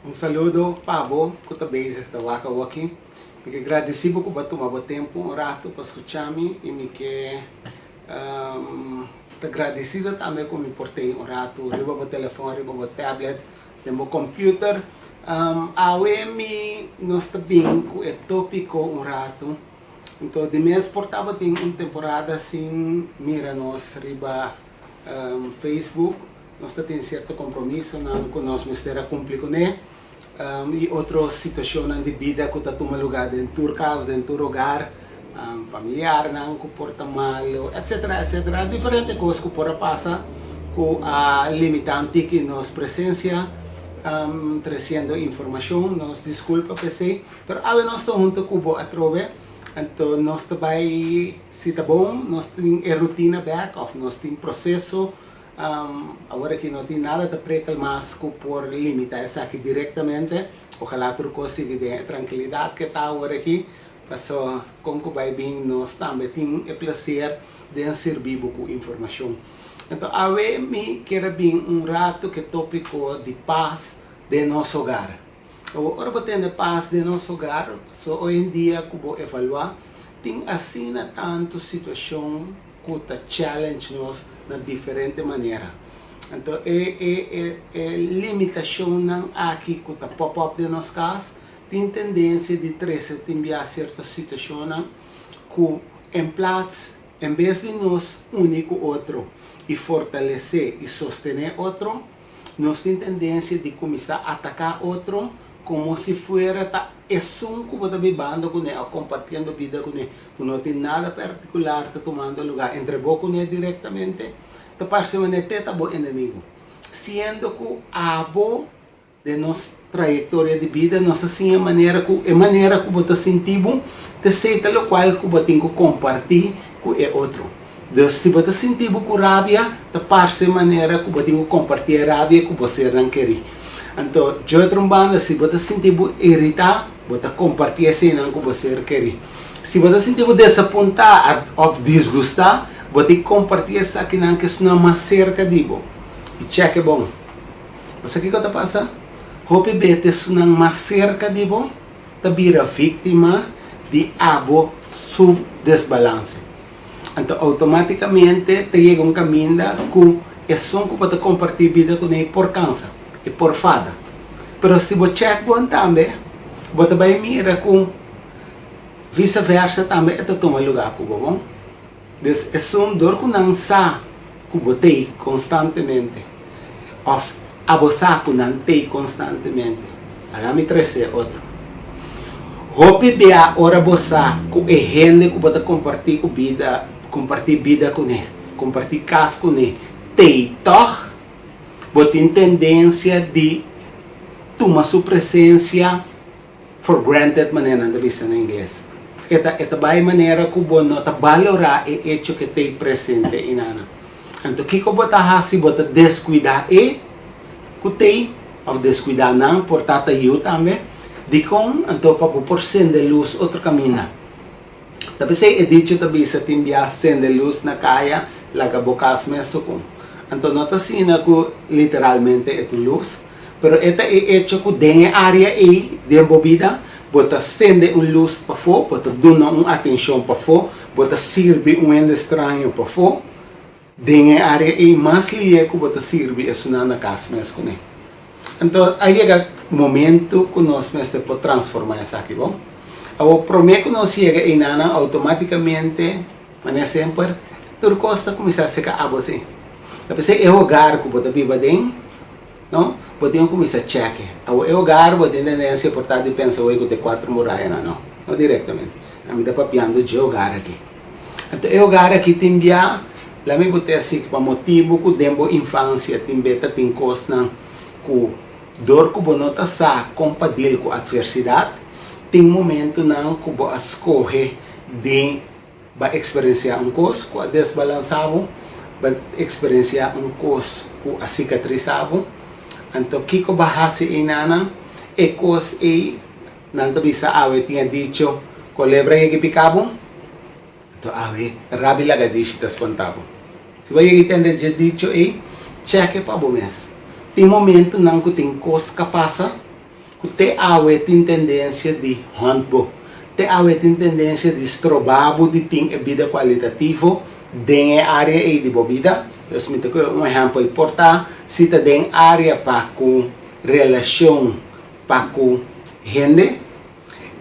Un saludo pa bo ku ta bezig ta wak awoki. Mi ke gradisí bo ku bo a tuma bo tempu un ratu pa skucha mi i mi ke ta gradisido tambe ku mi por tei un ratu riba bo telefòn, riba bo tablet, den bo computer. Awe mi nos ta bin ku e tópiko un ratu. Anto di mes por tabatin un temporada sin mira nos riba Facebook. Nos ta tin sierto kompromisonan ku nos mester a kumpli kuné i otro situashonnan di bida ku ta tuma lugá den tur kas, den tur hogar, familiarnan ku por ta malu, etsetera, etsetera. Diferente kos ku por a pasa ku a limitá un tiki nos presensia tresiendo informashon. Nos diskulpa p'esei, pero awe nos ta huntu ku bo atrobe, anto nos ta bai, si ta bon, nos tin e rutina bèk òf nos tin proseso. Awor aki no tin nada ta prekel mas ku por limita esaki direktamente. Ojalá tur kos sigui den e trankilidat ke ta awor aki, paso kon ku bai bin nos tambe tin e plaser den sirbi bo ku informashon. Anto awe mi kier a bin un ratu ku e topiko di pas den nos hogar. Awor ora bo tende pas den nos hogar, paso hoy en dia ku bo evaluá tin asina tantu situashon ku ta challenge nos na diferente manera. Anto e e e e limitashonnan aki ku ta pop up den nos kas tin tendensia di trese tin bia sierto situashonnan ku en plats en bes di nos uni ku otro i fortalesé i sostené otro, nos tin tendensia di kuminsá ataká otro komo si fuera ta esun ku bo ta bibando kuné òf kompartiendo bida kuné ku no tin nada partikular ta tumando lugá entre bo kuné direktamente, ta parse manera te ta bo enemigu. Siendo ku abo den nos trayektoria di bida nos a siña manera ku e manera ku bo ta sinti bo ta esei ta lokual ku bo tin ku kompartí ku e otro. Dus si bo ta sinti bo ku rabia ta parse manera ku bo tin ku kompartí e rabia ku bo sernan kerí. Anto dje otro un banda si bo ta sinti bo iritá bo ta kompartí eseinan ku bo ser kerí. Si bo ta sinti bo desapuntá òf disgustá bo tin kompartí esakinan ku esnan mas serka di bo. I chèk e bon. Bo sa kiko ta pasa? Hopi bete esnan mas serka di bo ta bira víktima di abo su desbalanse. Anto outomátikamente ta yega un kaminda ku esun ku bo ta kompartí bida kuné por kansa, e por fada. Pero si bo chèk bon tambe, bo ta bai mira ku vise vèrsa tambe e ta tuma lugá ku bo, bon? Dus esun dor ku nan sa ku bo t'ei konstantemente òf abo sa ku nan t'ei konstantemente, laga mi trese otro. Hopi bia ora bo sa ku e hende ku bo ta kompartí ku bida, kompartí bida kuné, kompartí kas kuné, t'ei tòg, bo tin tendensia di tuma su presensia for granted manera nan ta bisa na ingles. E ta e ta bai manera ku bo no ta balorá e echo ke t'ei presente einana. Anto kiko bo ta hasi? Bo ta deskuidá e ku t'ei òf deskuidá nan, por ta ta yu tambe. Dikon? Anto pa bo por sende lus otro kaminda. Ta p'esei e dicho ta bisa tin bia sende lus na kaya laga bo kas mes sukun. Anto no ta asina ku literalmente e tin lus, pero e ta e echo ku den e área ei den bo bida bo ta sende un lus pafó, bo ta duna un atenshon pafó, bo ta sirbi un hende straño pafó. Den e área ei mas lié ku bo ta sirbi esunnan na kas mes kuné. Anto a yega momentu ku nos mester por transformá esaki, bon? Awor promé ku nos yega einanan outomátikamente, manera semper, tur kos ta kuminsá seka abo si. Ta p'esei e hogar ku bo ta biba den, no, bo tin ku kuminsá chèk'e. Awor e hogar bo tin tendensia por ta di pensa oe ku ta e kuater murayanan, no, no direktamente. Ami ta papiando dje hogar aki. Anto e hogar aki tin bia, lami bo ta esiki pa motibu ku den bo infansia tin be ta tin kosnan ku dor ku bo no ta sa kon pa deal ku atversidat, tin momentunan ku bo a skohe di ba eksperensiá un kos ku a desbalansá bo, ba eksperensiá un kos ku a sikatrisá bo. Anto kiko ba hasi einanan? E kos ei Nan ta bisa awe tin e dicho, Kolebra yegi pika bo, anto awe rabi lagadishi ta spanta bo. Si bo yegi tende dje dicho ei, cheke pa bo mes. Tin momentunan ku tin kos ka pasa. ku te awe tin tendensia di hònt bo, te awe tin tendensia di stroba bo di tin e bida kualitativo den e área ei di bo bida. Dus mi ta kohe un ehèmpel, por ta si ta den área pa ku relashon pa ku hende,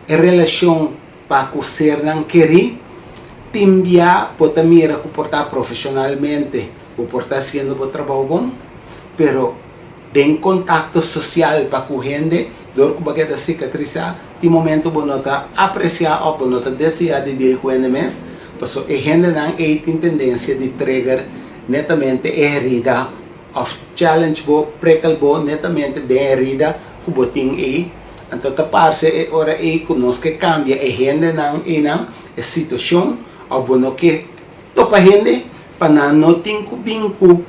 e relashon pa ku sernan kerí, tin bia bo ta mira ku por ta profeshonalmente bo por ta hasiendo bo trabou bon, pero den kontakto sosial pa ku hende, dor ku bo a keda sikatrisá, tin momento bo no ta apresiá òf bo no ta deseá di deal ku hende mes, pasobra e hendenan ei tin tendensia di trigger netamente e herida òf challenge bo, prikkel bo netamente den e herida ku bo tin ei. Anto ta parse e ora ei ku nos ke kambia e hendenan einan, e situashon, òf bo no ke topa hende pa nan no tin ku bin ku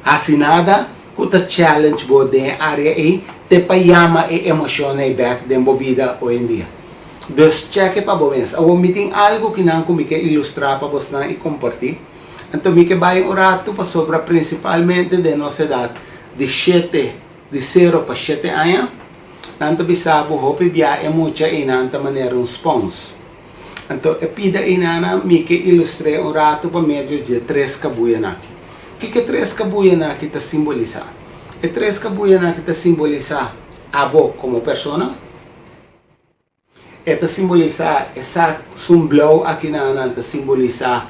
hasi nada ku ta challenge bo den e área ei te pa yama e emoshon ei bèk den bo bida oyendia. Dus chèke pa bo mes. Awor mi tin algu kinan ku mi ke ilustrá pa bosnan i kompartí. Anto mi ke bai un ratu pasobra prinsipalmente den nos edat di shete, di sero pa shete aña, nan ta bisa bo hopi bia e mucha einan ta manera un spons. Anto e pida einana mi ke ilustr'é un ratu pa medio dje tres kabuyanan aki. Kiko e tres kabuyanan aki ta simbolisá? E tres kabuyanan aki ta simbolisá abo komo persona. E ta simbolisá e sak sun blou aki nan ta simbolisá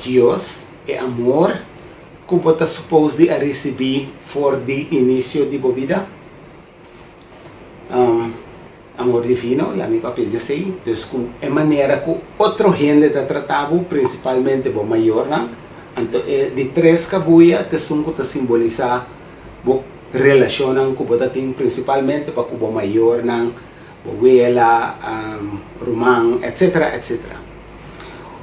Dios, e amor ku bo ta supos di a risibí for di inisio di bo bida. Amor divino, laat mi papia djesei, dus ku e manera ku otro hende ta trata bo, prinsipalmente bo mayornan, anto e di tres kabuya ta esun ku ta simbolisá bo relashonnan ku bo ta tin prinsipalmente pa ku bo mayornan, bo wela, ruman, etsetera, etsetera.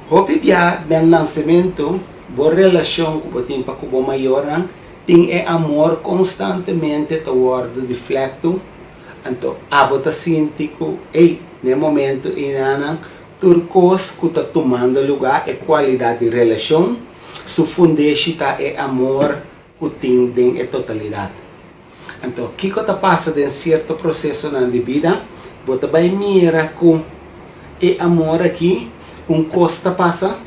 Hopi bia den nansementu bo relashon ku bo tin pa ku bo mayornan tin e amor konstantemente ta wòrdu di flèktu, anto abo ta sinti ku, ey, na e momentu einanan tur kos ku ta tumando lugá, e kualidat di relashon, su fundeshi ta e amor ku tin den e totalidat. Anto, kiko ta pasa den sierto prosesonan di bida? Bo ta bai mira ku e amor aki, un kos ta pasa,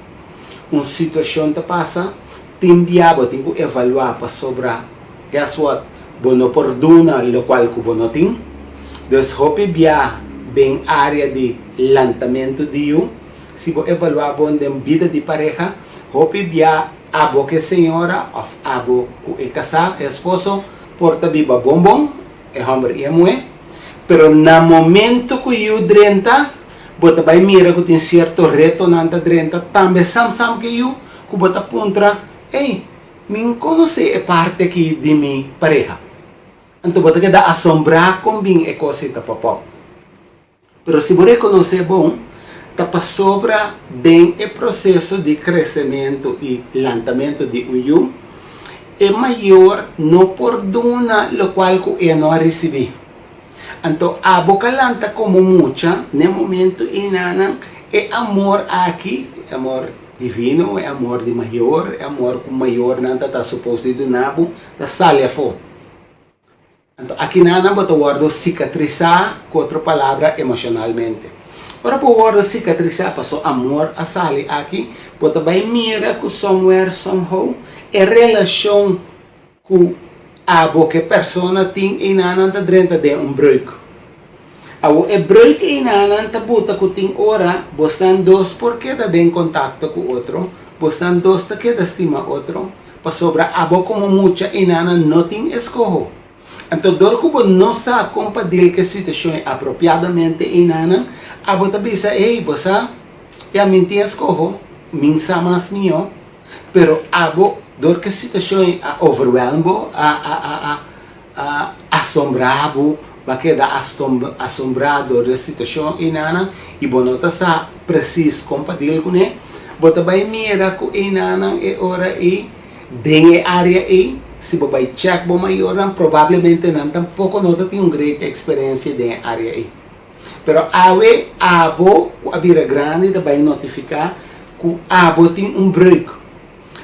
un situashon ta pasa, tin bia bo tin ku evaluá pasobra, guess what, bo no por duna lokual ku bo no tin. Dus hopi bia den área di lantamentu di yu, si bo evaluá bon den bida di pareha, hopi bia Abo ku e señora òf abo ku e kasá, e esposo, por ta biba bon bon, e hòmber i e muhé, pero na momento ku yu drenta, bo ta bai mira ku tin sierto retonan ta drenta tambe sam sam ku e yu, ku bo ta puntra, Ey, mi n konosé e parti aki di mi pareha. Anto bo ta keda asombrá kon bin e kos ei ta pòp òp. Pero si bo rekonosé bon, ta pasobra den e proseso di kresementu i lantamentu di un yu, e mayor no por duna lokual ku e no a risibí. Anto abo ka lanta komo mucha n'e momentu einanan e amor aki, e amor divino, e amor di mayor, e amor ku mayornan ta ta supos di duna bo, ta sali afó. Anto akinanan bo ta wòrdu sikatrisá, ku otro palabra, emoshonalmente. Ora bo wòrdu sikatrisá paso amor a sali aki, bo ta bai mira ku somewhere, somehow, e relashon ku abo ku e persona tin einanan ta drenta den un breuk. Awor e breuk einanan ta buta ku tin ora bosnan dos por keda den kontakto ku otro, bosnan dos ta keda stima otro, Pasobra abo komo mucha enanan no tin eskoho. Anto dor ku bo no sa kon pa dil ku e situashon apropiadamente enanan, abo ta bisa, Ey, bo sa, ya min tin eskoho, min sa mas mihó. Pero abo, dor ku e situashon a overwhelm bo, a a a a a asombrá bo, bo a keda asombrá dor di e situashon enanan i bo no ta sa presis kon pa dil kuné, bo ta bai mira ku enanan e ora ei den e área ei, si bo bai chèk bo mayornan probablemente nan tampoko no ta tin un great eksperensia den e área ei. Pero awe abo ku a bira grandi ta bai notifiká ku abo tin un breuk.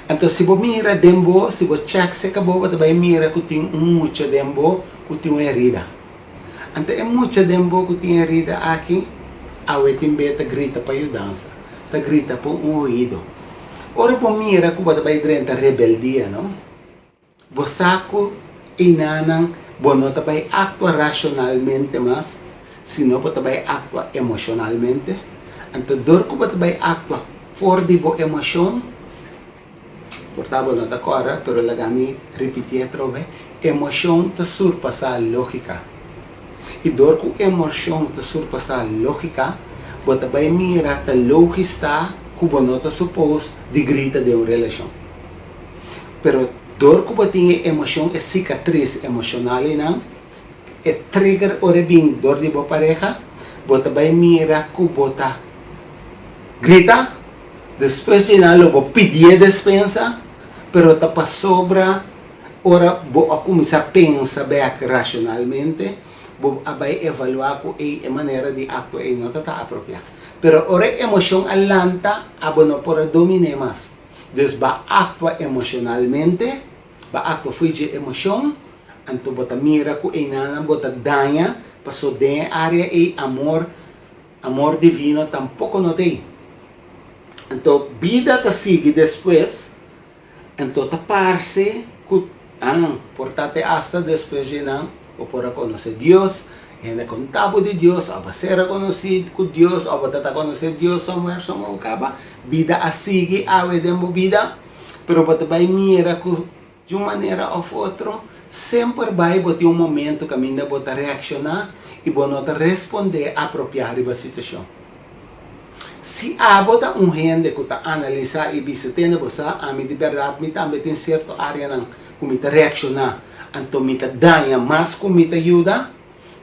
Anto si bo mira den bo, si bo chèk seka bo, bo ta bai mira ku tin un mucha den bo ku tin un herida. Anto e mucha den bo ku tin herida aki, awe tin be ta grita pa yudansa, ta grita pa un oido. Ora bo mira ku bo ta bai drenta rebeldia, no? Bo sa ku einanan bo no ta bai aktua rashonalmente mas, sino bo ta bai aktua emoshonalmente. Anto dor ku bo ta bai aktua for di bo emoshon, por ta bo no ta kòrda, pero laga mi ripitié atrobe, emoshon ta surpasá lógika. I dor ku emoshon ta surpasá lógika, bo ta bai mira ta lógis ta ku bo no ta supos di grita den un relashon. Pero dor ku bo tin e emoshon, e sikatris emoshonal einan, e trigger ora e bin dor di bo pareha, bo ta bai mira ku bo ta grita, despues di nan lo bo pidié despensa, pero ta pasobra ora bo a kuminsá pensa bèk rashonalmente, bo a bai evaluá ku ei e manera di aktua ei no ta ta apropiá. Pero ora e emoshon a lanta, abo no por a dominé mas. Dus bo a aktua emoshonalmente, bo a aktua fo'i dje emoshon, anto bo ta mira ku einanan bo ta daña, paso den e área ei amor, amor divino tampoko no ta ei. Anto bida ta sigui despues, anto ta parse ku an por ta te asta despues dje nan bo por a konosé Dios, hende konta bo di Dios, òf a ser konosí ku Dios, òf bo ta ta konosé Dios somewhere, somehow kaba, bida a sigui awe den bo bida, pero bo ta bai mira ku di un manera òf otro semper bai bo tin un momento kaminda bo ta reakshoná i bo no ta respondé apropiá riba situashon. Si abo ta un hende ku ta analisá i bisa, Tende bo sa, ami di bèrdat mi tambe tin sierto áreanan ku mi ta reakshoná, anto mi ta daña mas ku mi ta yuda,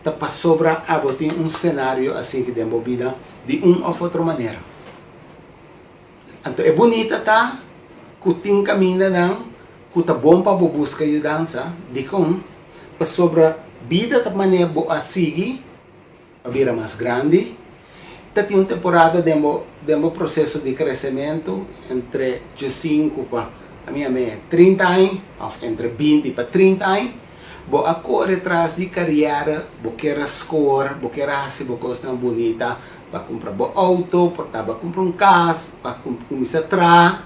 ta pasobra abo tin un senario asiki den bo bida di un òf otro manera. Anto e bunita ta ku tin kamindanan ku ta bon pa bo buska yudansa. Dikon? Pasobra bida ta manera bo a sigui. A bira mas grandi. Ta tin un temporada den bo den bo proseso di kresementu entre diesinku pa a mi ame 30 aña òf entre 20 pa 30 aña bo a kore tras di kariera, bo kier a skor, bo kier a hasi bo kosnan bunita, bo a kumpra bo outo, por ta bo a kumpra un kas, bo a kuminsá traha.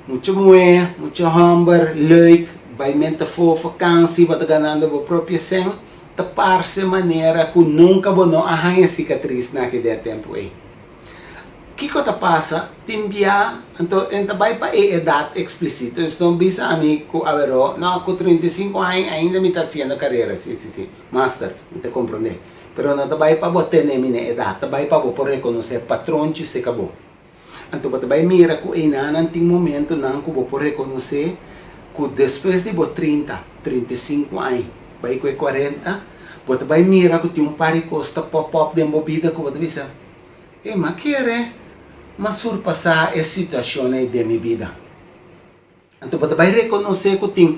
Mucha muhé, mucha hòmber, leuk, bai menta afó fakansi, bo ta ganando bo propio sèn. Ta parse manera ku nunka bo no a haña sikatris na akidé tempu ei. Kiko ta pasa? Tin bia, anto en ta bai pa e edat eksplísito. Es no bisa ami ku aweró, no, ku 35 aña ainda mi ta hasiendo karera. Sí, sí, sí, master, mi ta komprondé. Pero no ta bai pa bo tene mi na e edat, ta bai pa bo por rekonosé patronchi seka bo. Anto bo ta bai mira ku einanan tin momentonan ku bo por rekonosé ku despues di bo 30, 35 aña, bai ku e 40, bo ta bai mira ku tin un par di kos ta pop up den bo bida ku bo ta bisa, Ey, m'a kere m'a surpasá e situashon ei den mi bida. Anto bo ta bai rekonosé ku tin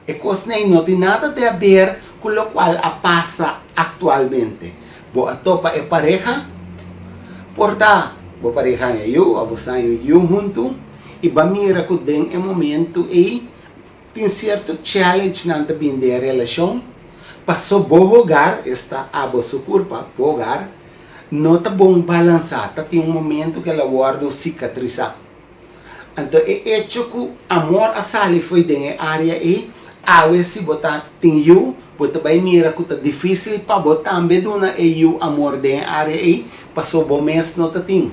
e kosnan ei no tin nada di haber ku lokual a pasa aktualmente. Bo a topa e pareha, por ta bo pareha haña yu òf bo sa haña yu huntu, i bo a mira ku den e momentu ei tin sierto challengenan ta bin den e relashon, paso bo hogar, esta abo su kurpa, bo hogar, no ta bon balansá, ta tin un momentu ku el a wòrdu sikatrisá. Anto e echo ku amor a sali fo'i den e área ei, awe si bo ta tin yu, bo ta bai mira ku ta difísil pa bo tambe duna e yu amor den e área ei, paso bo mes no ta tin.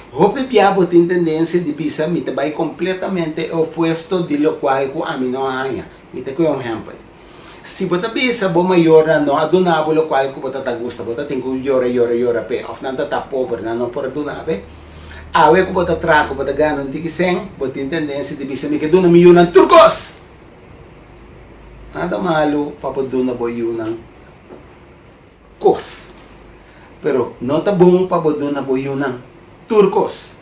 Hopi bia bo tin tendensia di bisa mi ta bai kompletamente e opuesto di lokual ku ami no a haña. Mi ta kue un ehèmpel. Si bo ta bisa bo mayornan no a duna bo lokual ku bo ta ta gusta, bo ta tin ku yora yora yora p'e òf nan ta ta pober, nan no por a duna bo. Awe ku bo ta traha ku bo ta gana un tiki sèn, bo tin tendensia di bisa mi ke duna mi yunan tur kos! Nada malu pa bo duna bo yunan kos, pero no ta bon pa bo duna bo yunan tur kos.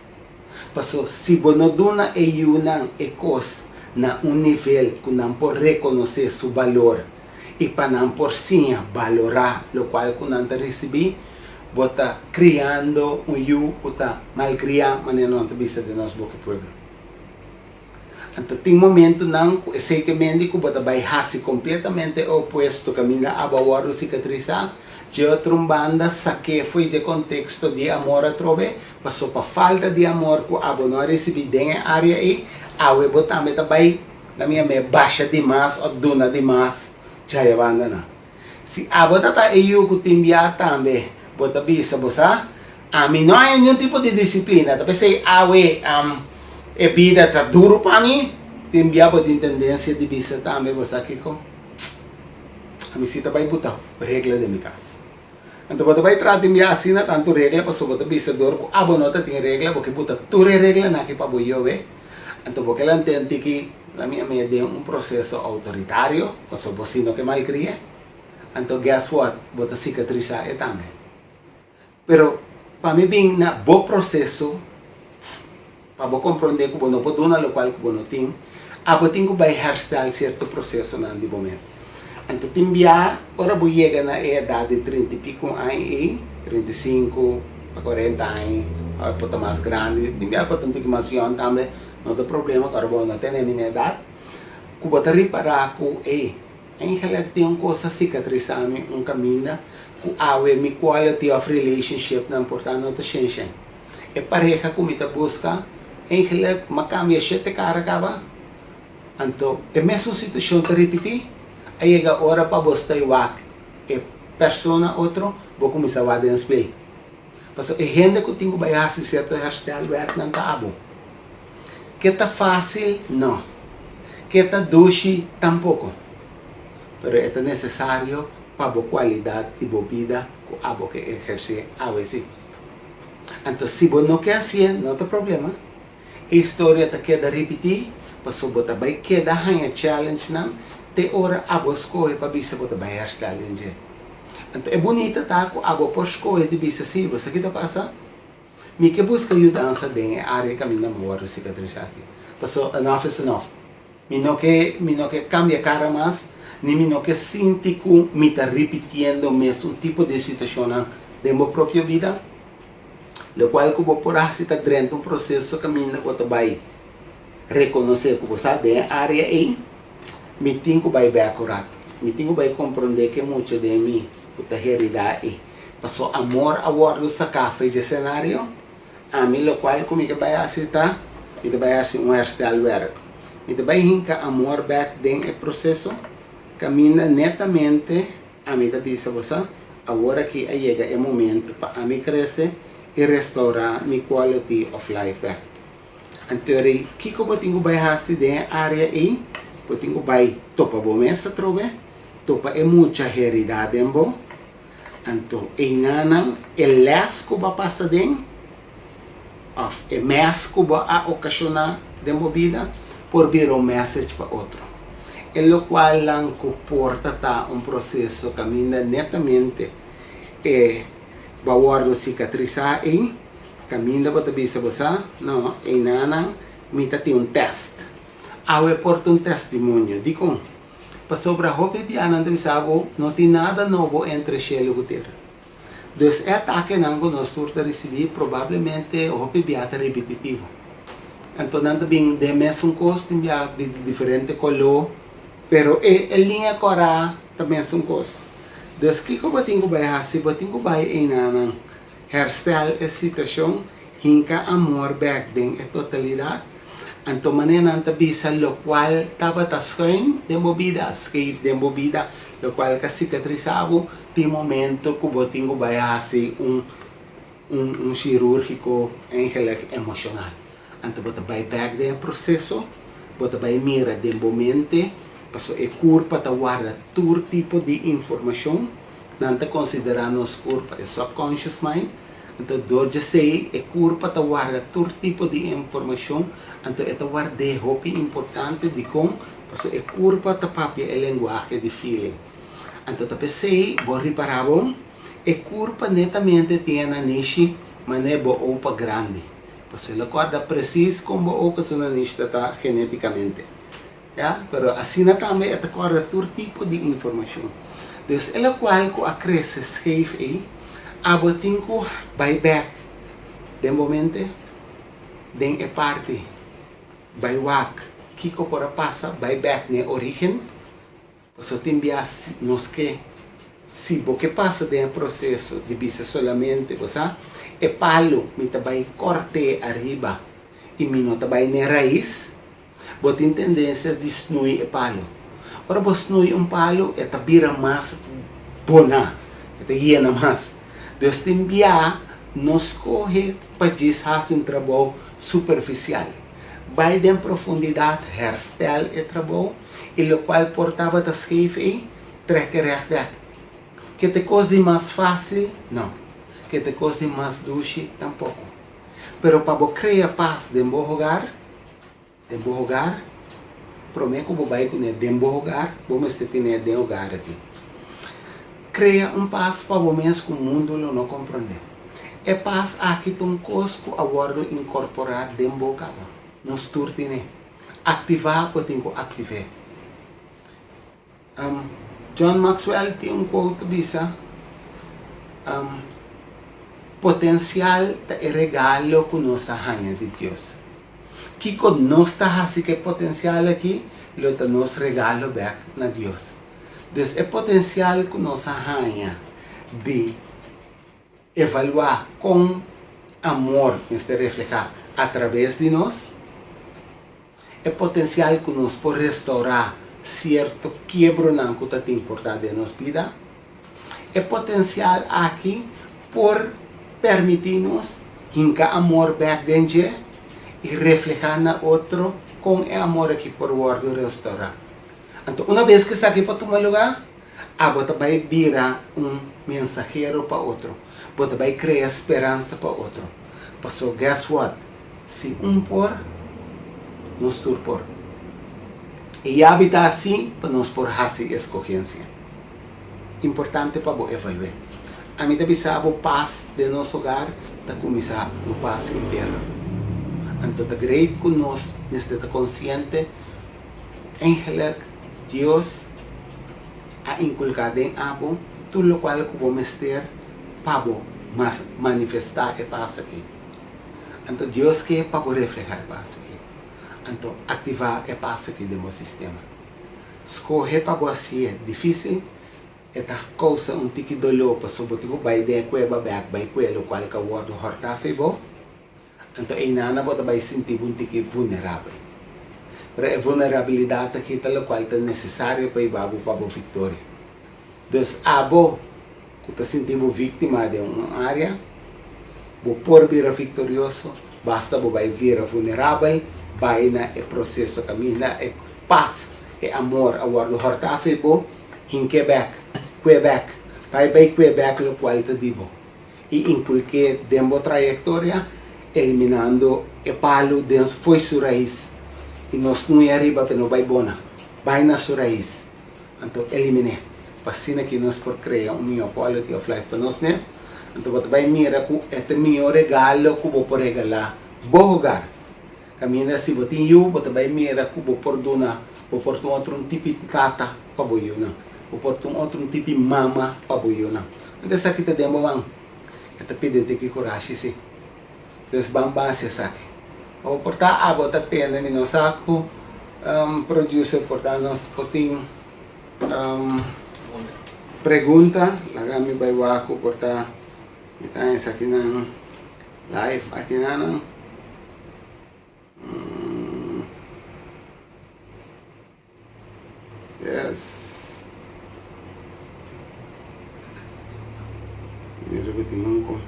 Paso si bo no duna e yunan e kos na un nivel ku nan por rekonosé su balor i pa nan por siña balorá lokual ku nan ta risibí, bo ta kriando un yu ku ta malkriá, manera nan ta bisa den nos boki pueblo. Anto tin momentunan ku esei ke mendi ku bo ta bai hasi kompletamente e opuesto kaminda abo a wòrdu sikatrisá. Dje otro un banda sak'é fo'i dje konteksto di amor atrobe, paso pa falta di amor ku abo no a risibí den e área ei, awe bo tambe ta bai na mi amé basha di mas òf duna di mas djaya bandanan. Si abo ta ta e yu ku tin bia tambe, bo ta bisa, Bo sa, ami no haña niun tipo di disiplina, ta p'esei awe e bida ta duru pa mi. Tin bia bo tin tendensia di bisa tambe, Bo sa kiko? Ami si ta bai buta regla den mi kas. Anto bo ta bai traha tin bia asina tantu regla pasobra bo ta bisa dor ku abo no ta tin regla, bo ke buta tur e reglanan aki pa bo yowe. Anto bo ke lant'e ki la mi a mete den un proseso outoritario, pasobra bo si no ke malkri'e, anto guess what, bo ta sikatrisá e tambe. Pero pa mi bin na bo proseso, pa bo komprondé ku bo no por duna lokual ku bo no tin, abo tin ku bai herstel sierto prosesonan di bo mes. Anto tin bia ora bo yega na e edat di trinta i pico aña ei, 35 pa 40 aña, ora por ta mas grandi, tin bia por ta un tiki mas yòn tambe, no ta problema ku ora bo no tene mi edat, ku bo ta ripará ku ei, eigenlijk tin un kos a sikatrisá mi un kaminda ku awe mi quality of relationshipnan por ta no ta shen shen. E pareha ku mi ta buska, eigenlijk m'a kambia shete kara kaba. Anto e mesun situashon ta ripití, a yega ora pa bo stay wak e persona otro, bo kuminsá wak den spil. Pasobra e hende ku tin ku bai hasi sierto herstelwerknan ta abo. Ke ta fásil? No. Ke ta dushi? Tampoko. Pero e ta nesesario pa bo kualidat di bo bida ku abo ke ehersé awe sí. Anto si bo no ke hasié, no ta problema. E historia ta keda ripití, paso bo ta bai keda haña challengenan te ora abo skohe pa bisa bo ta bai herstel den dje. Anto e bunita ta ku abo por skohe di bisa si, bo sa ki ta pasa? Mi ke buska yudansa den e área kaminda mi wòrdu sikatrisá aki, paso enough is enough. Mi no ke mi no ke kambia kara mas, ni mi no ke sinti ku mi ta ripitiendo mesun tipo di situashonnan den bo propio bida. Lokual ku bo por hasi ta drenta un proseso kaminda bo ta bai rekonosé ku bo sa den e área ei, mi tin ku bai bèk un ratu. Mi tin ku bai komprondé ke mucha den mi ku ta heridá ei. Paso amor a wòrdu saká for dje senario. Ami lokual ku mi ke bai hasi ta, mi ta bai hasi un herstelwerk. Mi ta bai hinka amor bèk den e proseso kaminda netamente Ami ta bisa boso, awor aki a yega e momento pa ami krese i restourá mi quality of life bèk. Antori, kiko bo tin ku bai hasi den e área ei? Bo tin ku bai topa bo mes atrobe, topa e mucha heridá den bo. Anto einanan e lès ku bo a pasa den òf e mès ku bo a okashoná den bo bida por bira un message pa otro. E lokualnan ku por ta ta un proseso kaminda netamente e bo a wòrdu sikatrisá ei, kaminda bo ta bisa bo sa, no, einanan mi ta tin un tèst. Awe por ta un testimonio. Dikon? Pasobra hopi bianan ta bisa bo no tin nada nobo entre shelu ku tera. Dus e atakenan ku nos tur ta risibí probablemente hopi bia ta ripititivo. Anto nan ta bin den mesun kos, tin bia di diferente koló, pero e e liña kòrá ta mesun kos. Dus kiko bo tin ku bai hasi? Bo tin ku bai einanan herstel e situashon, hinka amor bèk den e totalidat. Anto manera nan ta bisa lokual tabata schuin den bo bida, scheef den bo bida, lokual ka sikatrisá bo, Tin momento ku bo tin ku bai hasi un un shirurgiko eigenlijk emoshonal. Anto bo ta bai bek den e proseso, bo ta bai mira den bo mente, pasobra e kurpa ta warda tur tipo di informashon. Nan ta konsiderá nos kurpa e subconscious mind. Anto dor djesei e kurpa ta warda tur tipo di informashon, anto e ta ward'é hopi importante. Dikon? Pasobra e kurpa ta papia e lenguahe di feeling. Anto ta p'esei bo ripará bon, e kurpa netamente tin e nanishi manera bo opa grandi. Pasobra el a kòrda presis kon bo opa su nanishi ta ta genétikamente. Ya, pero asina tambe e ta kòrda tur tipo di informashon. Dus e lokual ku a krese skeef ei, abo tin ku bai bèk den bo mente den e parti bai wak. kiko por a pasa, bai bèk na e orígen. Pasobra tin bia nos ke, si bo ke pasa den e proseso di bisa solamente, bo sa, e palu mi ta bai kòrt'é ariba i mi no ta bai n'e rais, bo tin tendensia di snui e palu. Ora bo snui un palu e ta bira mas boná, e ta yena mas. Dus tin bia no skohe pa djis hasi un trabou superfisial. Bai den profundidat, herstel e trabou i lokual por tabata skeef ei, trek e règt bèk. Ke ta e kos di mas fásil? No. Ke ta e kos di mas dushi? Tampoko. Pero pa bo krea pas den bo hogar, den bo hogar, promé ku bo bai kuné den bo hogar, bo mester tene den hogar aki. Krea un pas pa bo mes ku mundu lo no komprondé. E pas aki ta un kos ku a wòrdu inkorporá den bo kaba. Nos tur tene. Aktivá bo tin ku aktiv'é. John Maxwell tin un quote ta bisa, Potensial ta e regalo ku nos a haña di Dios. Kiko nos ta hasi ku e potensial aki lo ta nos regalo bèk na Dios. Dus e potensial ku nos a haña di Evaluá kon amor mester reflehá atraves di nos, e potensial ku nos por restourá sierto kiebronan ku ta tin por ta den nos bida. E potensial aki por permití nos hinka amor bèk den dje i reflehá na otro kon e amor aki por wòrdu restourá. Anto una bes ku esaki por tuma lugá, Abo ta bai bira un mensahero pa otro. Bo ta bai krea speransa pa otro. Paso guess what? Si un por, nos tur por. E yabi ta asi pa nos por hasi eskogensia. Importante pa bo evalu'é. Ami ta bisa bo pas den nos hogar ta kuminsá un pas interno. Anto ta great ku nos mester ta konsiente ku eigenlijk Dios a inculca den abo tur locual cu bo mester pa bo manifesta e pas aki. Anto Dios ke pa bo refleha e pas aki. Anto activa e pas aki den bo sistema. Scoge pa bo haci'e dificil, e ta causa un tiki dolor pasobra bo tin cu bay den e cueba bek bay cue locual cu a wordo horta af'e bo. Anto einana bo ta bai sinti bo un tiki vulnerabel. Pero e vulnerabilidat aki ta lokual ta nesesario pa hiba bo pa bo viktoria. Dus abo ku ta sinti bo víktima den un área, bo por bira viktorioso basta bo bai bira vulnerabel, bai na e proseso kaminda e pas, e amor a wòrdu hòrtá af'e bo, hink'é bèk, ku'é bèk, bai bai ku'é bèk lokual ta di bo. I inkulk'é den bo trayektoria, eliminando e palu den fo'i su rais. I no snui ariba pa e no bai bona. Bai na su rais. Anto elimin'é. Pa asina ki nos por krea un mihó quality of life pa nos mes. Anto bo ta bai mira ku e ta e mihó regalo ku bo por regalá bo hogar. Kaminda si bo tin yu, bo ta bai mira ku bo por duna, bo por ta un otro un tipi tata pa bo yunan. Bo por ta un otro un tipi mama pa bo yunan. Anto esaki ta den bo man. E ta pidi un tiki kurashi si. Entonces ban ban hasi esaki. Bo por ta abo ta tende mi no sa ku producer por ta nos por tin pregunta. Laga mi bai wak ku por ta mi ta esakinan live akinanan. Yes. Mira ku tin un kon.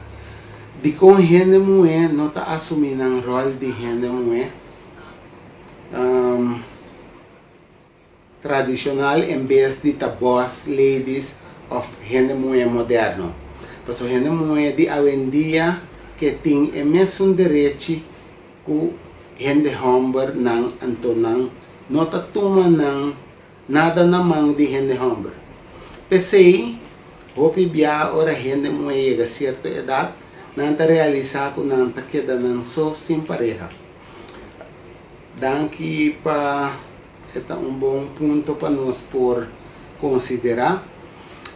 Dikon hende muhé no ta asumí nan ròl di hende muhé? Um, tradishonal en bes di ta boss ladies òf hende muhé moderno. Pasobra hende muhé di awendia ke tin e mesun derechi ku hende hòmber nan anto nan no ta tuma nan nada na man di hende hòmber. P'esei, hopi bia ora hende muhé yega sierto edat, nan ta realisá ku nan ta keda nan so sin pareha. Danki pa e ta un bon punto pa nos por konsiderá.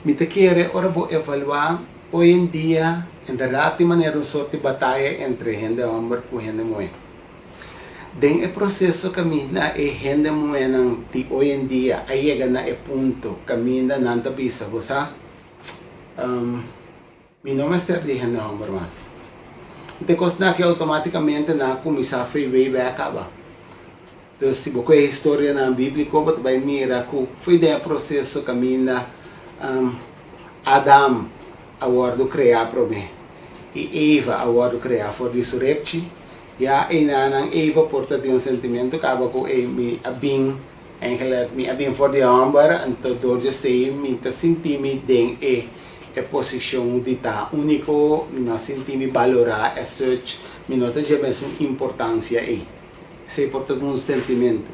Mi ta kere ora bo evaluá hoy en dia en bèrdat tin manera un sort di bataya entre hende hòmber ku hende muhé. Den e proseso kaminda e hende muhénan di hoy en dia a yega na e punto kaminda nan ta bisa, Bo sa, mi no mester di hende hòmber mas. Te kosnan aki outomátikamente nan a kuminsá fei wei bèk kaba. Dus si bo kohe historianan bíbliko bo ta bai mira ku foi den e proseso kaminda Adam a wòrdu kreá promé i Eva a wòrdu kreá for di su repchi. Ya einanan Eva por ta tin un sentimentu kaba ku ey mi a bin eigenlijk mi a bin for di e hòmber anto dor di esei mi ta sinti mi den e e posishon di ta úniko, mi no a sinti mi balorá as such, mi no ta dje mesun importansia ey. Esei por ta un sentimentu.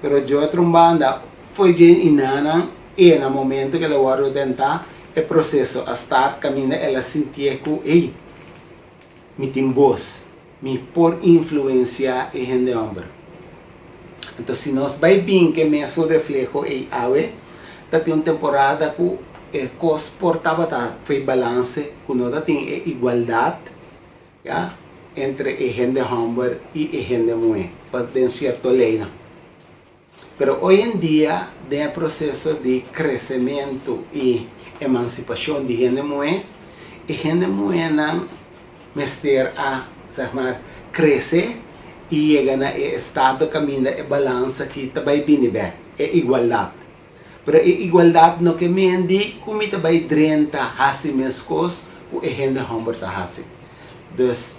Pero dje otro un banda, fo'i dje inanan e na momento ku el a wòrdu tentá, e proseso a start kaminda el a sintié ku, ey, mi tin bos, mi por influensiá e hende hòmber. Anto si nos bai bin ku e mesun refleho ei awe, ta tin un temporada ku e kos por tabata fo'i balanse, ku no ta tin e igualdat, Ya, entre e hende hòmber i e hende muhé, pa den sierto leinan. Pero hoy en dia, den e proseso di kresementu i emansipashon di hende muhé, e hende muhénan mester a, zeg maar, krese i yega na e estado kaminda e balansa aki ta bai bini bèk, e igualdat. Pero e igualdat no ke men di ku mi ta bai drenta hasi meskos ku e hende hòmber ta hasi. Dus,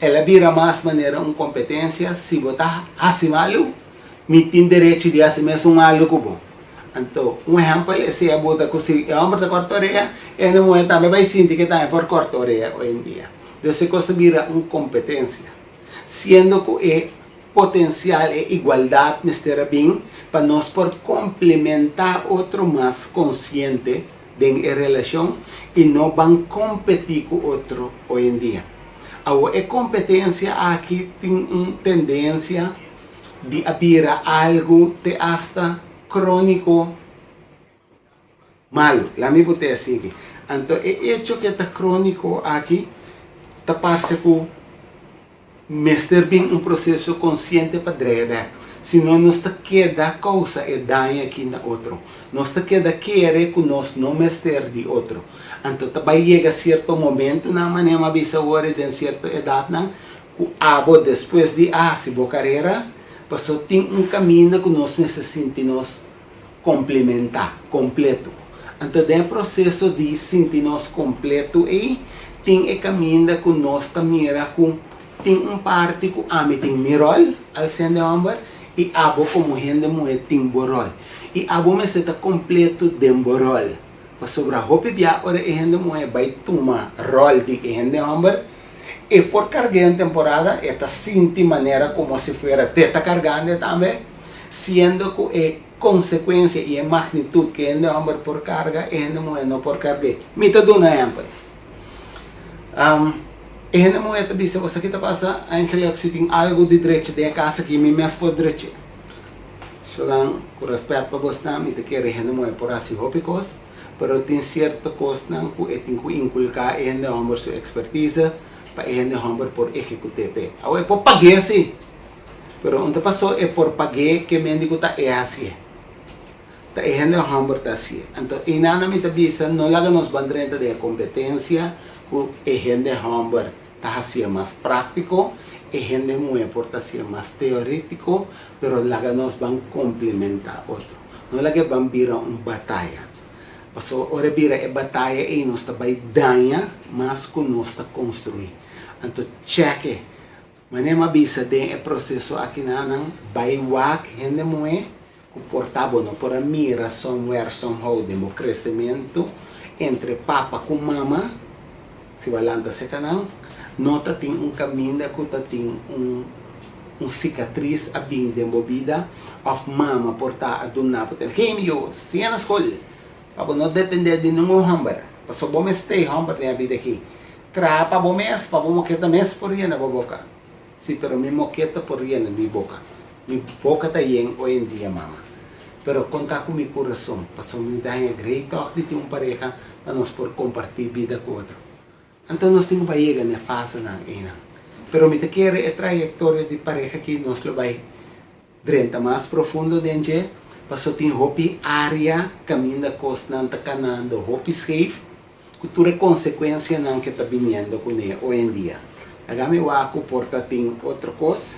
el a bira mas manera un kompetensia, si bo ta hasi malu, mi tin derechi di hasi mesun malu ku bo. Anto, un ehèmpel esei a bota ku si e hòmber ta kòrta orea, e hende muhé tambe bai sinti ku e tambe por kòrta orea oyendia. Dus e kos a bira un kompetensia. Siendo ku e potensial e igualdat mester a bin pa nos por komplementá otro mas konsiente den e relashon i no ban kompetí ku otro oyendia. Awor e kompetensia aki tin un tendensia di a bira algu te asta króniko. Malu, la mi bot'é asiki. Anto e echo ku e ta króniko aki ta parse ku mester bin un proseso konsiente pa drei bèk. Si no nos ta keda kousa e daño aki na otro. Nos ta keda kere ku nos no mester di otro. Anto ta bai yega sierto momentunan, manera mi a bisa awor, den sierto edatnan, ku abo despues di a hasi bo karera, pasobra tin un kaminda ku nos mester sinti nos komplementá, kompleto. Anto den e proseso di sinti nos kompleto ei, tin e kaminda ku nos ta mira ku tin un parti ku ami tin mi ròl als hende hòmber i abo komo hende muhé tin bo ròl. I abo mester ta kompleto den bo ròl. Pasobra hopi bia ora e hende muhé bai tuma ròl di e hende hòmber, e por karg'é un temporada, e ta sinti manera komo si fuera te ta kargando e tambe. Siendo ku e konsekuensia i e magnitut ku e hende hòmber por karga, e hende muhé no por karg'é. Mi ta duna ehèmpel. E hende muhé ta bisa, Bo sa ki ta pasa? Eigenlijk si tin algu di drecha den e kas aki, mi mes por drech'é. Sonan, ku rèspèt pa bosnan, mi ta kere e hende muhé por hasi hopi kos, pero tin sierto kosnan ku e tin ku inkulká e hende hòmber su ekspertise pa e hende hòmber por ehekut'é p'e. Awor e por pag'é si. Pero un ta pasó e por pag'é ke mendi ku ta e hasié. Ta e hende hòmber ta hasié. Anto einan mi ta bisa no laga nos ban drenta den e kompetensia ku e hende hòmber ta hasié mas práktiko, e hende muhé por ta hasié mas teorétiko, pero laga nos ban komplementá otro. No laga e ban bira un bataya. Pasobra ora e bira e bataya ei nos ta bai daña mas ku nos ta konstruí. Anto chèk'e. Manera mi a bisa den e proseso akinanan, bai wak hende muhé ku por ta bo no por a mira somewhere somehow den bo kresementu entre papa ku mama, si bo a lanta serka nan, no ta tin un kaminda ku ta tin un un sikatris a bin den bo bida òf mama por ta a duna bo ten hey mi yu siña na skol pa bo no dependé di ningun hòmber pasobra bo mester e hòmber den e bida aki. Traha pa bo mes, pa bo moketa mes por yena bo boka. Si, pero mi moketa por yena mi boka. Mi boka ta yen hoy en dia, mama. Pero konta ku mi kurason, pasobra mi ta haña grei tòg di tin un pareha pa nos por kompartí bida ku otro. Anto nos tin ku bai yega na e fasenan einan. Pero mi ta kere e trayektoria di pareha aki nos lo bai drenta mas profundo den dje, paso tin hopi área kaminda kosnan ta kanando hopi scheef, ku tur e konsekuensianan ke ta biniendo kuné oyendia. Laga mi wak ku por ta tin otro kos.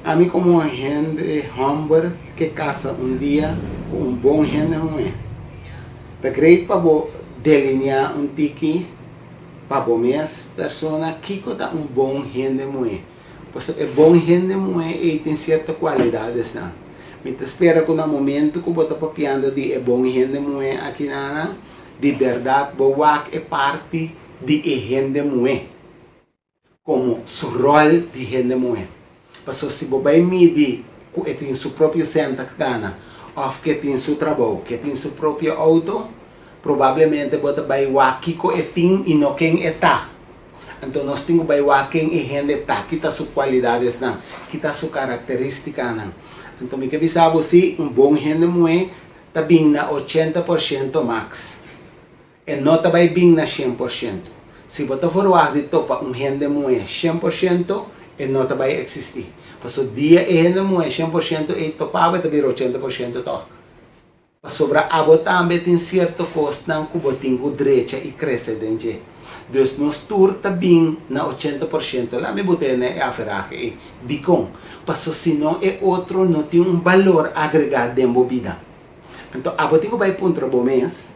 Ami komo hende hòmber ke kasa un dia ku un bon hende muhé. Ta great pa bo delineá un tiki pa bo mes persona kiko ta un bon hende muhé. Pasobra e bon hende muhé ei tin sierto kualidadesnan. Mi ta spera ku na momentu ku bo ta papiando di e bon hende muhé akinanan, di bèrdat bo wak e parti di e hende muhé. Komo su ròl di hende muhé. Paso si bo bai midi ku e tin su propio sèn ta gana òf ke tin su trabou, ke tin su propio outo, probablemente bo ta bai wak kiko e tin i no ken e ta. Anto nos tin ku bai wak ken e hende ta, ki ta su kualidadesnan, ki ta su karakteristikanan. Anto mi ke bisa bo si, un bon hende muhé ta bin na 80% max. E no ta bai bin na 100%. Si bo ta verwagt di topa un hende muhé 100%, e no ta bai eksistí. Paso dia e hende muhé 100% ei topa bo e ta bira 80% tòg. Pasobra abo tambe tin sierto kosnan ku bo tin ku drecha i krese den dje. Dus nos tur ta bin na 80%. Laat mi bo tene e averahe ei. Dikon? Paso si no e otro no tin un balor agregá den bo bida. Anto abo tin ku bai puntra bo mes,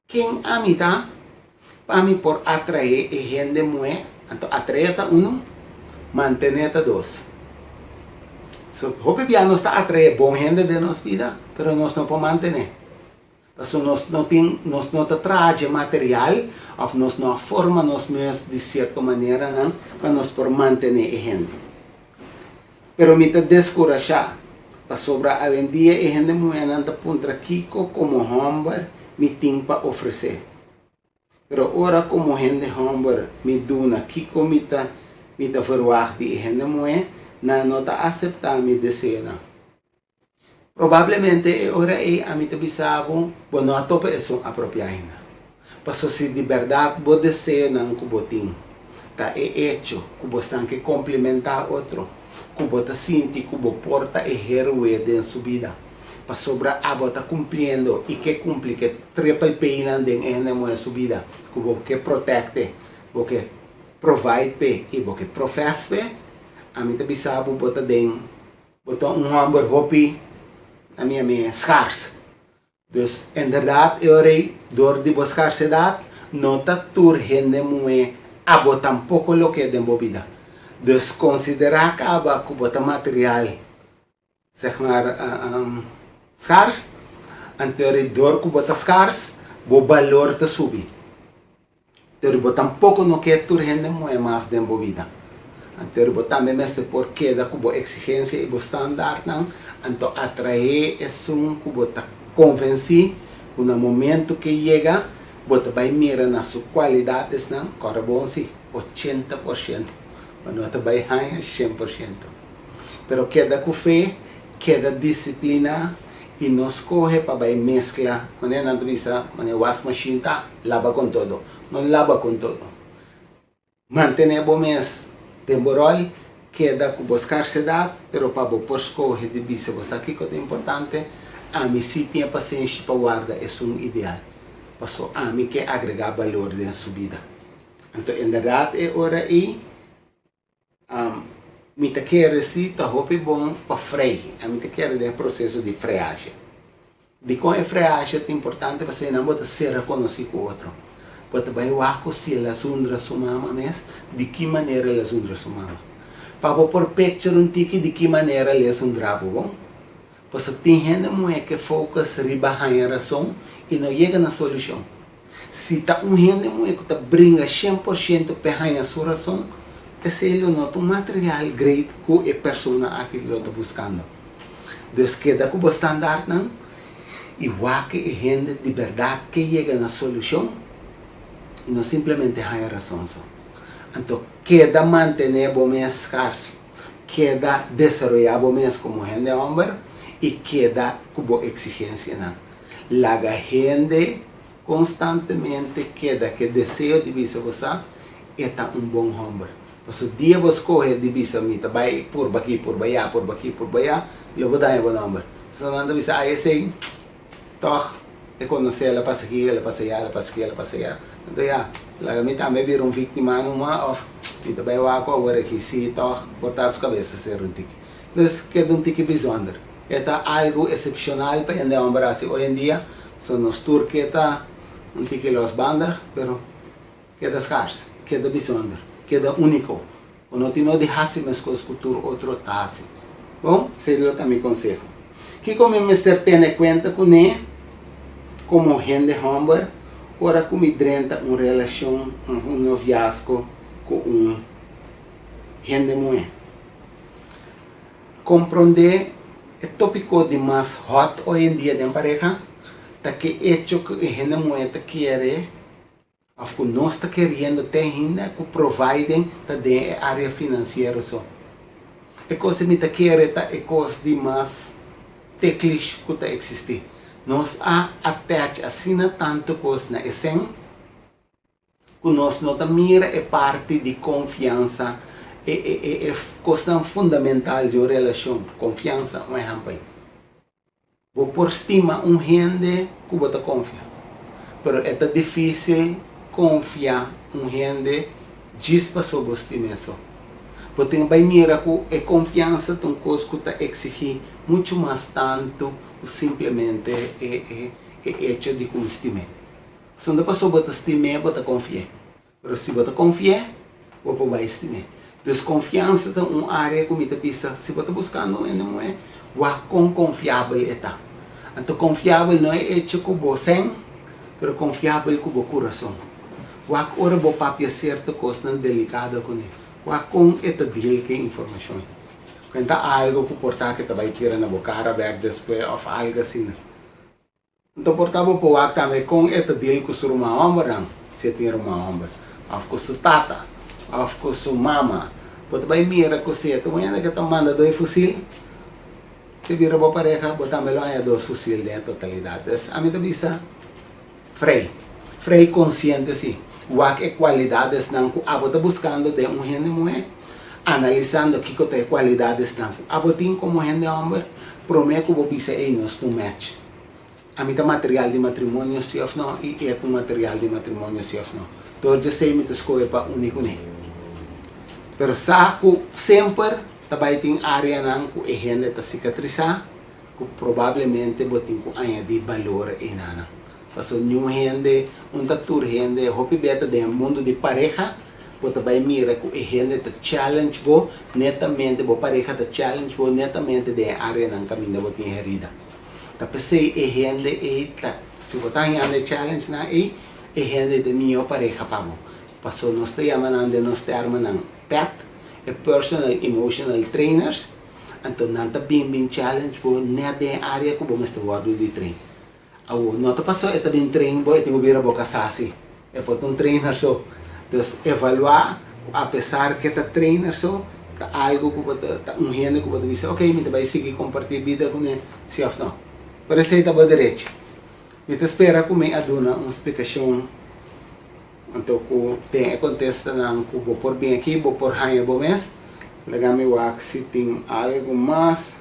Ken ami ta pa mi por atraé e hende muhé? Anto atraé ta unu, mantené ta dos. So, hopi bia nos ta atraé bon hende den nos bida, pero nos no por mantené. Pasobra nos no tin, nos no ta traha dje material òf nos no a forma nos mes di sierto maneranan pa nos por mantené e hende. Pero mi ta deskurashá, pasobra awendia e hende muhénan ta puntra kiko komo hòmber mi tin pa ofresé. Pero ora komo hende hòmber mi duna kiko mi ta mi ta verwagt di e hende muhé, nan no ta aseptá mi deseonan. Probablemente e ora ei ami ta bisa bo, bo no a topa esun apropiá ainda. Paso si di bèrdat bo deseonan ku bo tin ta e echo ku bosnan ke komplimentá otro, ku bo ta sinti ku bo por ta e héroe den su bida, pasobra abo ta kumpliendo i ke kumpli ke triple P'nan den e hende muhé su bida, ku bo ke protèkt'e, bo ke provide p'e i bo ke profès p'e, ami ta bisa bo bo ta den Bo ta un hòmber hopi, na mi ami, skars. Dus, inderdaad, e ora ei, dor di bo skarsedat, no ta tur hende muhé abo tampoko loke den bo bida. Dus, konsiderá kaba ku bo ta material, zeg maar, skars, anto e ora ei, dor ku bo ta skars, bo balor ta subi. Pero bo tampoko no ke tur hende muhé mas den bo bida. Anto bo tambe mester por keda ku bo eksigensia i bo standaardnan, anto atraé esun ku bo ta konvensí ku na momentu ke yega bo ta bai mira na su kualidadesnan, kòrda bon si, 80%, bo no ta bai haña 100%. Pero keda ku fe, keda disipliná i no skohe pa bai meskla, manera nan ta bisa, manera wasmashin ta. Laba con todo. No laba con todo. Mantene bo mes den bo rol, keda cu bo scarsedad, pero pa bo por scoge di bisa bo sa kico ta importante, ami si tin e pasenshi pa warda esun ideal, paso ami ke agrega balor den su bida. Anto inderdaad e ora ey Mi ta kere si ta hopi bon pa frei. Mi ta kere den e proseso di freaje. Dikon e freaje ta importante? Pasobra nan bo ta sera konosí ku otro. Bo ta bai wak ku si el a zundra su mama mes, di ki manera el a zundra su mama. Pa bo por picture un tiki di ki manera el a zundra bo, bon? Pasobra tin hende muhé ke focus riba haña rason i no yega na solushon. Si ta un hende muhé ku ta bringa 100% p'e haña su rason, esei lo no ta un material great ku e persona aki lo ta buskando. Dus keda ku bo standaardnan i wak e hende di bèrdat ke yega na solushon i no simplemente haña rason so. Anto keda mantené bo mes skars, keda desaroyá bo mes komo hende hòmber i keda ku bo eksigensianan. Laga hende konstantemente keda ku e deseo di bisa bo sa e ta un bon hòmber. Pasobra dia bo skohe di bisa mi ta bai purba aki, purba ayá, purba aki, purba ayá, lo bo daña bo nòmber. Pasobra nan ta bisa, ai esei tòg e konosé, el a pasa aki, el a pasa ayá, el a pasa aki, el a pasa ayá. Anto ya, laga mi tambe bira un víktima numa òf mi ta bai wak ku awor aki si tòg por ta su kabes ta ser un tiki. Dus keda un tiki bisonder. E ta algu esepshonal pa hende hòmber hasi oy en dia, so nos tur ke ta un tiki los banda, pero keda skars, keda bisonder, keda úniko. Bo no tin no di hasi meskos ku tur otro ta hasi. Bon, esei lo ta mi konseho. Kiko mi mester tene kuenta kuné komo hende hòmber ora ku mi drenta un relashon òf un noviazgo ku un hende muhé? Komprondé e tópiko di mas hòt hoy en dia den pareha ta ke echo ku e hende muhé ta kere òf ku nos ta keriendo te ainda ku providing ta den e área finansiero so. E kos di mi ta kere ta e kos di mas teklish ku ta eksistí. Nos a attach asina tantu kos na e sèn. Ku nos no ta mira e parti di konfiansa, e e e e kosnan fundamental di un relashon, konfiansa, un ehèmpel. Bo por stima un hende ku bo ta konfia, pero e ta difísil konfia un hende djis pasobra bo stim'é so. Bo tin bai mira ku e konfiansa ta un kos ku ta eksigí muchu mas tantu ku simplemente e e e echo di ku mi stim'é. Pasobra no pasobra bo ta stim'é bo ta konfi'é, pero si bo ta konfi'é bo por bai stim'é. Dus konfiansa ta un área ku mi ta bisa si bo ta buskando un hende muhé, wak kon konfiabel e ta. Anto konfiabel no e echo ku bo sèn, pero konfiabel ku bo kurason. Wak ora bo papia sierto kosnan delikado kuné, wak kon e ta deal ku e informashon. Kuenta algu ku por ta ke ta bai tira na bo kara bèk despues òf algu asina. Anto por ta bo por wak tambe kon e ta deal ku su ruman hòmbernan, si e tin ruman hòmber, òf ku su tata, òf ku su mama. Bo ta bai mira ku si e ta un hende ke ta manda doi fusil, si bira bo pareha, bo tambe lo haña dos fusil den e totalidat. Dus ami ta bisa, frei. Frei konsiente si. Wak e kualidadesnan ku abo ta buskando den un hende muhé, analisando kiko ta e kualidadesnan ku abo tin komo hende hòmber, promé ku bo bisa ei nos ta un match. Ami ta material di matrimonio si of no i e ta un material di matrimonio si of no. Dor dje esei mi ta skohe pa uni kuné. Pero sa ku semper ta bai tin areanan ku e hende ta sikatrisá ku probablemente bo tin ku añadí balor einanan. Pasobra niun hende, un ta tur hende, hopi bia ta den e mundu di pareha, bo ta bai mira ku e hende ta challenge bo netamente, bo pareha ta challenge bo netamente den e areanan kaminda bo tin herida. Ta p'esei e hende ei ta, si bo ta hañando e challengenan ei, e hende ei ta e mihó pareha pa bo. Paso nos ta yama nan den nos tèrmennan pet, e personal emotional trainers, anto nan ta bin bin challenge bo nèt den e área ku bo mester wòrdu di train. Awor, no ta paso e ta bin train bo, e tin ku bira bo kasá si. E por ta un trainer so. Dus evaluá ku apesar ku e ta trainer so, ta algu ku bo ta, ta un hende ku bo ta bisa, ok, mi ta bai sigui kompartí bida kuné, si òf no. Pero esei ta bo derechi. Mi ta spera ku mi a duna un splikashon anto ku den e kontestanan ku bo por bin aki, bo por haña bo mes. Laga mi wak si tin algu mas.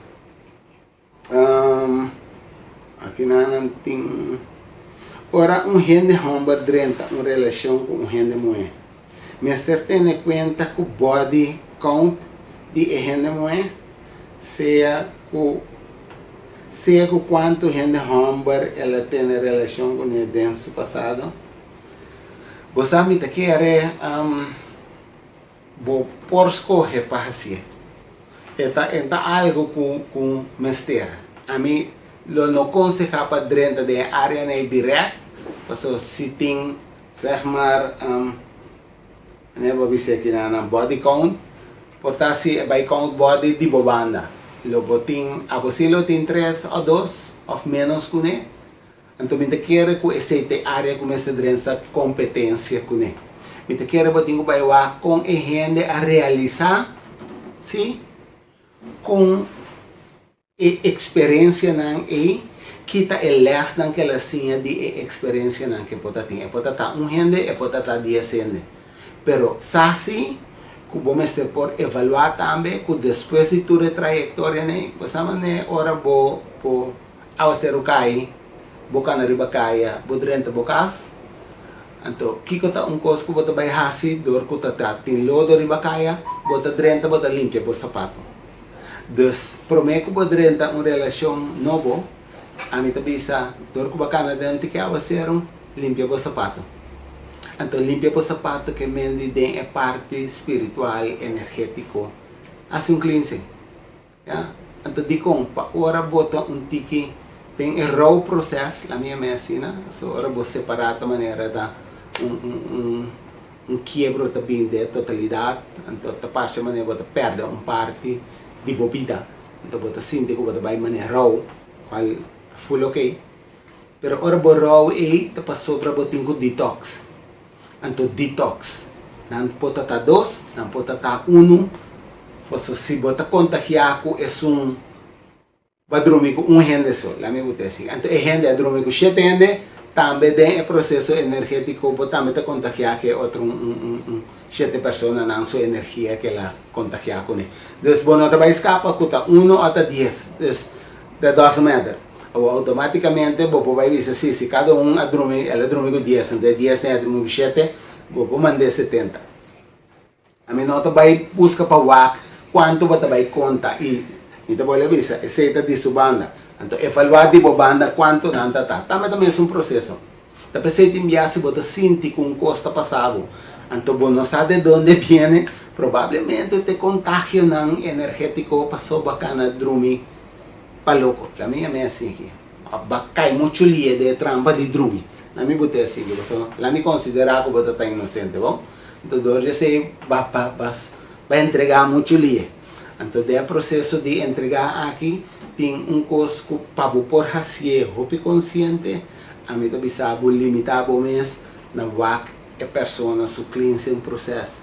Aki nan tin ora un hende homber drenta un relashon ku un hende muhé, mester tene kuenta ku body count di e hende muhé, sea ku sea ku kuantu hende homber el a tene relashon kuné den su pasado. Bo sa mi ta kere Bo por skohe pa hasié. E ta e ta algu ku ku mester. Ami lo no konsehá pa drenta den e áreanan ei dirèkt, pasobra si tin zeg maar manera bo a bisa aki nan nan body count, por ta si e bai count body di bo banda. Lo bo tin, abo si lo tin tres òf dos òf ménos kuné. Anto mi ta kere ku esei ta e área ku mester drensa kompetensia kuné. Mi ta kere bo tin ku bai wak kon e hende a realisá, sí, kon e eksperensianan ei Ki ta e lèsnan ku el a siña di e eksperensianan ku e por ta tin? E por ta ta un hende, e por ta ta dies hende. Pero sa si ku bo mester por evaluá tambe ku despues di tur e trayektorianan ei, bo sa manera ora bo bo awaseru kai, bo kana riba kaya, bo drenta bo kas, anto kiko ta un kos ku bo ta bai hasi dor ku ta ta tin lodo riba kaya? Bo ta drenta bo ta limpia bo sapato. Dus, promé ku bo drenta un relashon nobo, ami ta bisa, dor ku bo kana den tiki awaseru, limpia bo sapato. Anto limpia bo sapato ke men di den e parti spiritual, energétiko. Hasi un cleansing. Ya. Anto dikon? Pa ora bo ta un tiki den e rou proces, la mi yam'é asina, so ora bo separá ta manera ta un un un un kiebro ta bin den e totalidat, anto ta parse manera bo ta pèrdè un parti di bo bida. Anto bo ta sinti ku bo ta bai manera rou, kual ta full okey. Pero ora bo rou ei ta pasobra bo tin ku detox. Anto detox, nan por ta ta dos, nan por ta ta unu. Paso si bo ta kontagiá ku esun bo a drumi ku un hende so, laat mi bute asi. Anto e hende a drumi ku shete hende, tambe den e proseso energétiko bo tambe ta kontagiá ku e otro un shete personanan su energia ku el a kontagiá kuné. Dus bo no ta bai skapa ku ta unu o ta dies. Dus that doesn't matter. Awor automáticamente bo por bai bisa si, si cada un a drumi, el a drumi cu dies, anto e dies a drumi cu shete, bo por mand'é setenta. Ami no ta bai busca pa wak cuanto bo ta bai conta y mi ta bolbe bisa, esey ta di su banda. Anto evalua di bo banda cuanto nan ta ta. Tambe ta mes un proceso. Ta p'esey tin bia si bo ta sinti cu un cos ta pasa bo, anto bo no sa de donde biene, probablemente t'e contagionan energetico pasobra bo a cana drumi Pa loko, ta mi a sigui. Ba kai muchu lie den e trampa di drumi. Na mi bo te a sigui, pasobra la mi konsiderá ku bo ta ta inosente, bon? Anto dor di esei ba ba ba ba entregá muchu lie. Anto den e proseso di entregá aki tin un kos ku pa bo por hasié hopi konsiente, ami ta bisa bo limitá bo mes na wak e persona su cleansing process.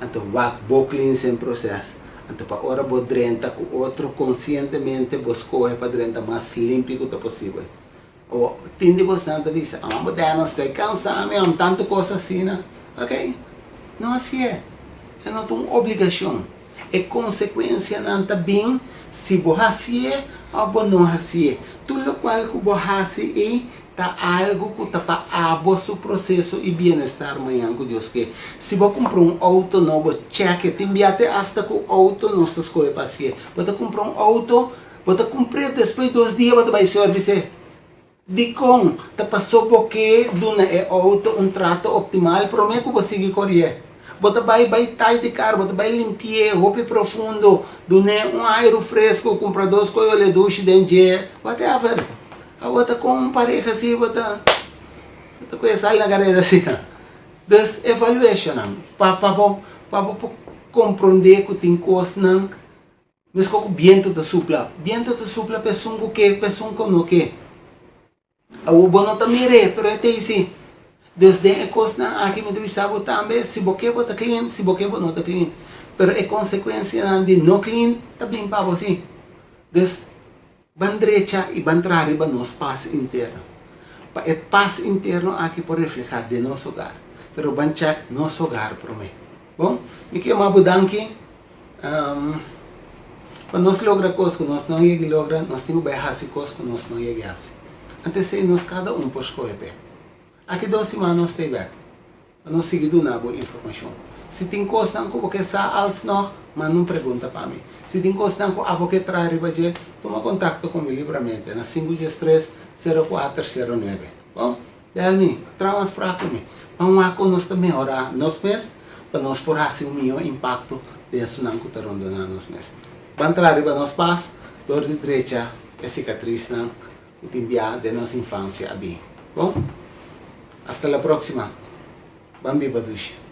Anto wak bo cleansing process. Anto pa ora bo drenta ku otro konsientemente bo skohe pa drenta mas limpi ku ta posibel. O tin di bosnan ta bisa, Amo bo dèna stoi kansá mi, amo tantu kos asina. Ok, no hasié. E no ta un obligashon. E konsekuensianan ta bin si bo hasié òf bo no hasié. Tur lokual ku bo hasi ei Ta algu ku ta pa abo su proseso i bienestar mañan ku Dios ke. Si bo kumpra un outo nobo, chèk'e. Tin bia te asta ku outo nos ta skohe pa hasié. Bo ta kumpra un outo, bo ta kumpr'é despues dos dia bo ta bai sèrvis'é. Dikon? Ta paso bo ke duna e outo un trato optimal promé ku bo sigui korié. Bo ta bai bai tai di kar, bo ta bai limpi'é hopi profundo, dun'é un airu fresku, kumpra dos koyolé dushi den dje, whatever. Awor ta kon un pareha si bo ta bo ta koe sal na kareda asina. Dus evaluationnan pa pa bo pa bo por komprondé ku tin kosnan meskos ku bientu ta supla. Bientu ta supla pa esun ku ke pa esun ku no ke. Awor bo no ta mir'é pero e ta ei si. Dus den e kosnan aki mi ta bisa bo tambe si bo ke bo ta clean si bo ke bo no ta clean. Pero e konsekuensianan di no clean ta bin pa bo si. Dus. Ban drecha i ban traha riba nos pas interno. Pa e pas interno aki por reflehá den nos hogar. Pero ban chèk nos hogar promé. Bon, mi ke yama bo danki. Pa nos logra kos ku nos no yega logra, nos tin ku bai hasi kos ku nos no yega hasi. Anto esei nos kada un por skohe p'e. Aki dos siman nos ta ei bèk. Pa nos sigui duna bo informashon. Si tin kosnan ku bo ke sa alsnog, manda un pregunta pa mi. Si tin kosnan ku abo ke traha riba dje, tuma kontakto ku mi libramente na sinku diestres, sero kuater, sero nuebe. Bon, bèl mi, traha un afsprak ku mi. Ban wak kon nos ta mehorá nos mes pa nos por hasi un mihó impakto den esunnan ku ta rondoná nos mes. Ban traha riba nos pas dor di drecha e sikatrisnan Ku tin bia den nos infansia a bin. Bon, hasta la próxima. Ban biba dushi.